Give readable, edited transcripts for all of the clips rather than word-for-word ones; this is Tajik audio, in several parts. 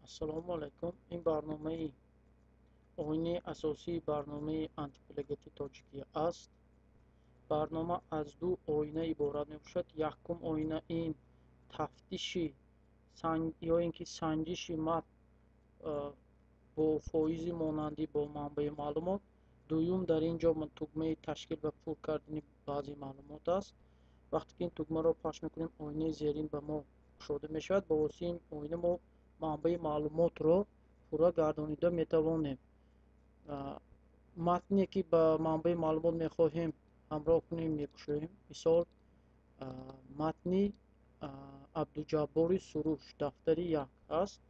Ассалому алайкум. Ин барномаи оинаи асосии барномаи антиплагиати тоҷикӣ аст. Барнома аз ду оина иборат мебошад. Якум оина ин тафтиши ё ин ки санҷиши матн бо фоизи монандӣ бо манбаи маълумот. Дуюм, дар ин ҷо тугмаи ташкил ва пур кардани баъзе маълумот аст. Вақте ки ин тугмаро пахш мекунем, оинаи зерин ба мо кушода мешавад. Бо воситаи ин оина мо манбаи маълумотро пурра гардонида метавонем. Матне ки ба манбаи маълумот мехоҳем ҳамроҳ кунем, мекушоем. Мисол, матни Абдуҷаббори Суруш, дафтари 1 аст.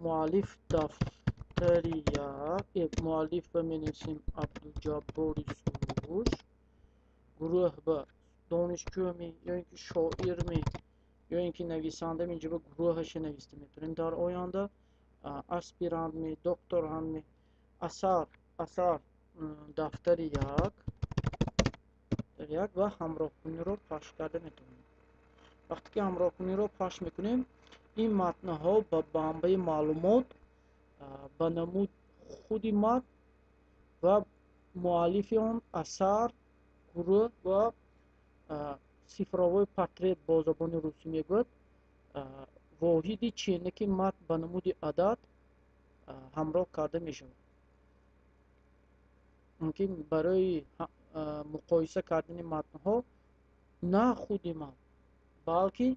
Муаллиф дафтари 1, муаллиф ба менависем Абдуҷаббори Суруш, гурӯҳ ба донишҷӯми ё ин ки шоирми ё ин ки нависандами, инҷо ба гурӯҳаша нависта метавонем. Дар оянда аспирантми, докторантми, асар дафтари 1 ва ҳамроҳкуниро пахш карда метавонем. Вақте ки ҳамроҳкуниро пахш мекунем, ин матнҳо ба манбаи маълумот ба намуд худи матн ва муаллифи он, асар, гурӯҳ ва цифровой портрет бо забони русӣ мегӯяд, воҳиди ченаки матн ба намуди адад ҳамроҳ карда мешавад. Мумкин барои муқоиса кардани матнҳо на худи матн, балки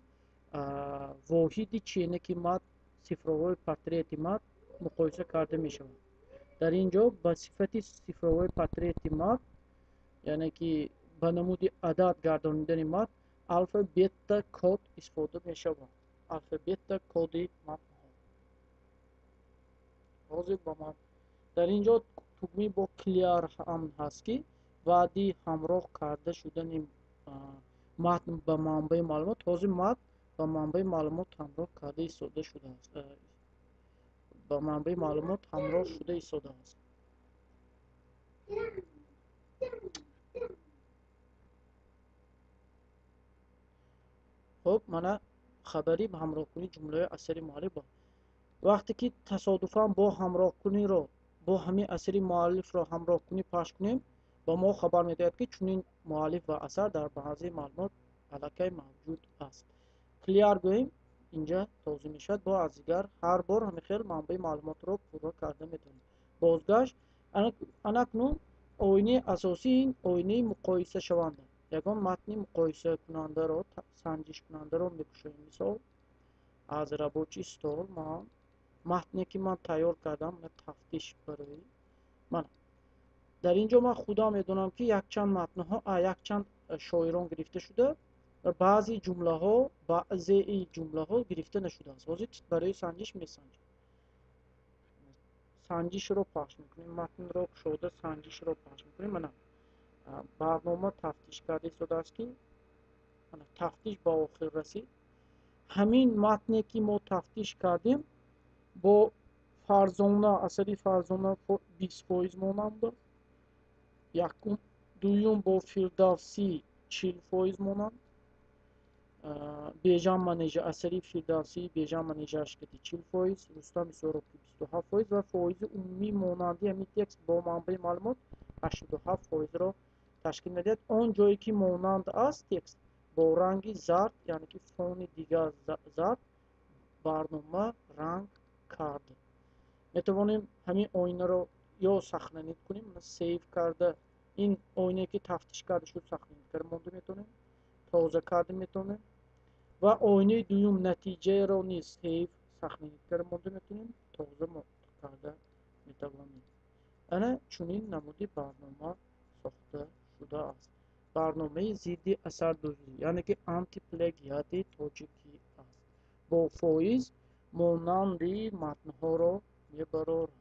воҳиди ченаки матн, цифровой портрети матн муқоиса карда мешавад. Дар ин ҷо ба сифати цифровой портрети матн, яъне ки ба намуди адад гардонидани матн, алфа-бета код истифода мешавад. Алфа-бета коди матнҳо. Ҳозир ба ман дар ин ҷо тугмаи бо clear ҳам ҳаст, ки баъди ҳамроҳ карда шудани матн ба манбаи маълумот, ҳозир матн ба манбаи маълумот ҳамроҳ карда истода шудааст. Ба манбаи маълумот ҳамроҳ шуда истодааст. Хуб, мана хабари ҳамроҳкунии ҷумлаи асари муаллиф. Вақте ки тасодуфан бо ҳамроҳкуниро бо ҳамин асари муаллифро ҳамроҳкунӣ пахш кунем, ба мо хабар медиҳад, ки чунин муаллиф ва асар дар баъзе маълумот аллакай мавҷуд аст. Clear гӯем, инҷа тоза мешавад. Бо аз дигар ҳар бор ҳамин хел манбаи маълумотро пурра карда метавонем. Бозгашт. Анакнун оинаи асосии ин оинаи муқоисашаванда. Ягон матни муқоисакунандаро, санҷишкунандаро мекушоем. Мисол, аз рабочий стол ман матне ки ман тайёр кардам, тафтиш барои ман. Дар ин ҷо ман худам медонам, ки якчанд матнҳо, якчанд шоирон гирифта шуда ва баъзе ҷумлаҳо, баъзеи ҷумлаҳо гирифта нашудааст. Ҳозир барои санҷиш месанҷем. Санҷишро пахш мекунем, матнро кушода санҷишро пахш мекунем. Мана барнома тафтиш карда истодааст, ки тафтиш ба охир расид. Ҳамин матне ки мо тафтиш кардем бо Фарзона, асари Фарзона 20% монанд аст. Якум, дуюм бо Фирдавсӣ 40% монанд. Бежан Манежа, асари Фирдавсӣ Бежан Манежашкати 40%, Рустам Исоровки 27% ва фоизи умумии монанди ҳамин текст бо манбаи маълумот 87%-ро ташкил медиҳад. Он ҷое ки монанд аст текст бо ранги зард, яъне ки фони дигар зард, барнома ранг кард. Метавонем ҳамин оинаро ё сахнанид кунем, сейв карда, ин оинае ки тафтиш карда шуд сахнанид карда монда метавонем, тоза карда метавонем ва оинаи дуюм натиҷаеро низ сейв сахнанид карда монда метавонем, тоза карда метавонем. Ана чунин намуди барнома сохта шудааст. Барномаи зидди асардуздӣ, яъне ки антиплагиати тоҷикӣ аст. Бо фоиз монанди матнҳоро мебарорад.